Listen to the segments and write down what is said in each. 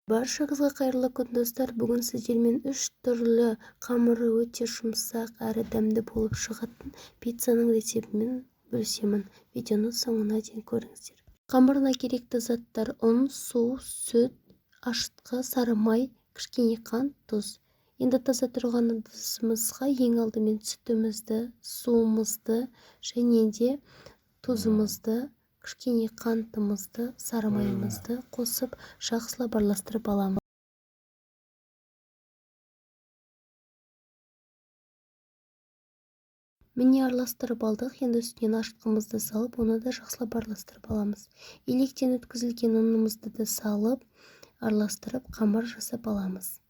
Баршаңызға қайырлы күн, достар! Бүгін сіздермен 3 түрлі қамыры өте жұмсақ әрі дәмді болып шығатын пиццаның рецептімен бөлісемін. Видеоны соңына дейін көріңіздер. Қамырына керекті заттар: ұн, су, сүт, ашытқы, сары май, кішкене қант, тұз. Енді таза тұрған ыдысымызға ең алдымен сүтімізді, суымызды және де тұзымызды, кішкене қантымызды, сары майымызды қосып, жақсылап араластырып аламыз. Міне, араластырып алдық. Енді үстінен ашытқымызды салып, оны да жақсылап араластырып аламыз. Електен өткізілген ұнымызды да салып, араластырып, қамыр жасап аламыз.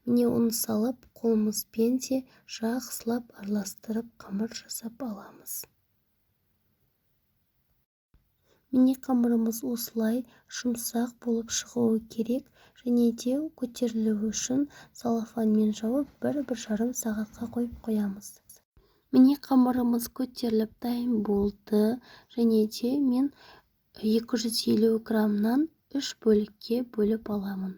Міне, ұн салып, қолымызбен де жақсылап араластырып, қамыр жасап аламыз. Міне, қамырымыз осылай жұмсақ болып шығуы керек және де көтерілуі үшін целлофанмен жауып, 1-1,5 сағатқа қойып қоямыз. Міне, қамырымыз көтеріліп дайын болды және де мен 250 граммнан 3 бөлікке бөліп аламын.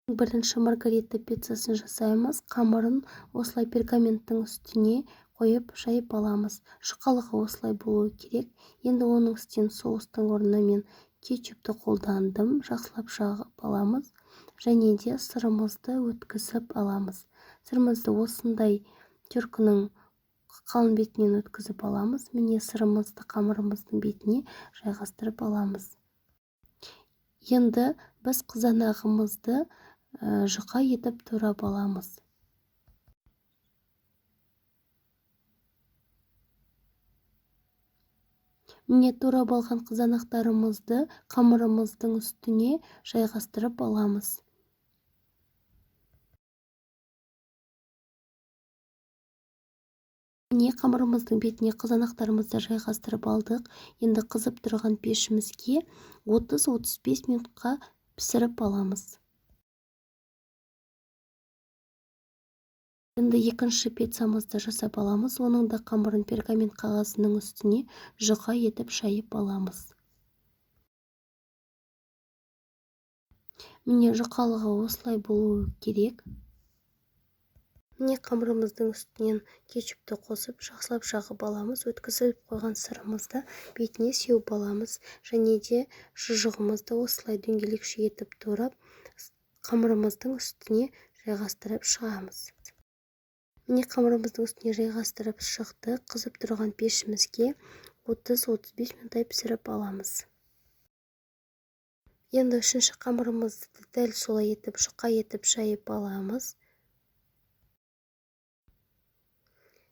Бірінші маргарита пиццасын жасаймыз. Қамырын осылай пергаменттің үстіне қойып жайып аламыз. Жұқалығы осылай болуы керек. Енді оның үстінен соустың орнына мен кетчупті қолдандым. Жақсылап жағып аламыз және де сырымызды өткізіп аламыз. Сырымызды осындай теркінің қалың бетінен өткізіп аламыз. Міне, сырымызды қамырымыздың бетіне жайғастырып аламыз. Енді біз қызанағымызды жұқа етіп турап аламыз. Міне, турап алған қызанақтарымызды қамырымыздың үстіне жайғастырып аламыз. Міне, қамырымыздың бетіне қызанақтарымызды жайғастырып алдық. Енді қызып тұрған пешімізге 30-35 минутқа пісіріп аламыз. Енді екінші пиццамызды жасап аламыз. Оның да қамырын пергамент қағазының үстіне жұқа етіп жайып аламыз. Міне, жұқалығы осылай болуы керек. Міне, қамырымыздың үстінен кетчупті қосып, жақсылап жағып аламыз. Өткізіліп қойған сырымызды бетіне сеуіп аламыз. Және де шұжығымызды осылай дөңгелекше етіп турап, қамырымыздың үстіне жайғастырып шығамыз. Міне, қамырымыздың үстіне жайғастырып шықты. Қызып тұрған пешімізге 30-35 минуттай пісіріп аламыз. Енді үшінші қамырымызды дәл солай етіп жұқа етіп жайып аламыз.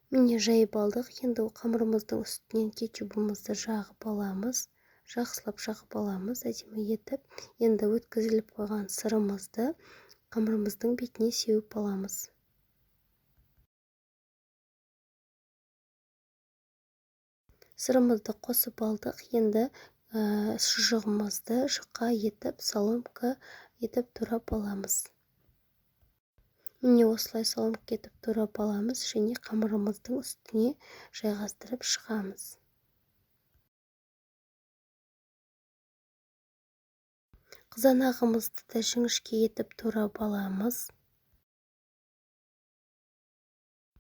Міне, жайып алдық. Енді қамырымыздың үстінен кетчупымызды жағып аламыз. Жақсылап жағып аламыз, әдемі етіп. Енді өткізіліп қойған сырымызды қамырымыздың бетіне сеуіп аламыз. Сырымызды қосып алдық. Енді шұжығымызды жұқа етіп, соломка етіп турап аламыз. Міне, осылай соломка етіп турап аламыз және қамырымыздың үстіне жайғастырып шығамыз. Қызанағымызды да жіңішке етіп турап аламыз.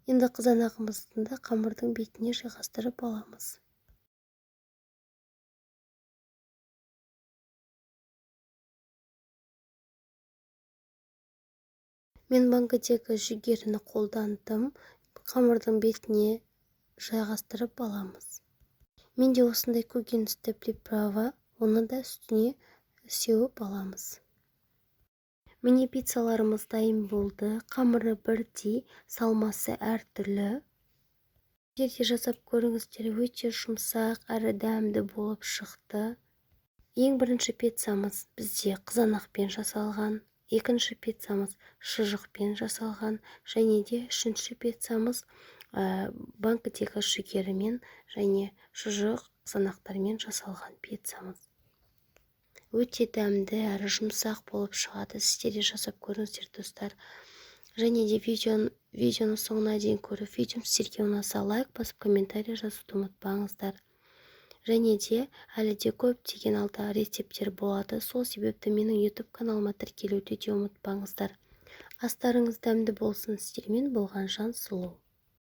Енді қызанағымызды да қамырдың бетіне жайғастырып аламыз. Мен банкідегі жүгеріні қолдандым. Қамырдың бетіне жайғастырып аламыз. Менде осындай көкөністі приправа, оны да үстіне сеуіп аламыз. Міне, пиццаларымыз дайын болды. Қамыры бірдей, салмасы әртүрлі. Сіздер де жасап көріңіздер, өте жұмсақ әрі дәмді болып шықты. Ең бірінші пиццамыз бізде қызанақпен жасалған, екінші пиццамыз шұжықпен жасалған және де үшінші пиццамыз банкідегі жүгерімен және шұжық қызанақтармен жасалған пиццамыз. Өте дәмді әрі жұмсақ болып шығады. Сіздер де жасап көріңіздер, достар. Және де видеоны соңына дейін көріп, видеом сіздерге ұнаса лайк басып, комментарий жазуды ұмытпаңыздар. Және де әлі де көптеген алда рецепттер болады. Сол себепті менің YouTube каналыма тіркелуді де ұмытпаңыздар. Астарыңыз дәмді болсын! Сіздермен болған Жансұлу.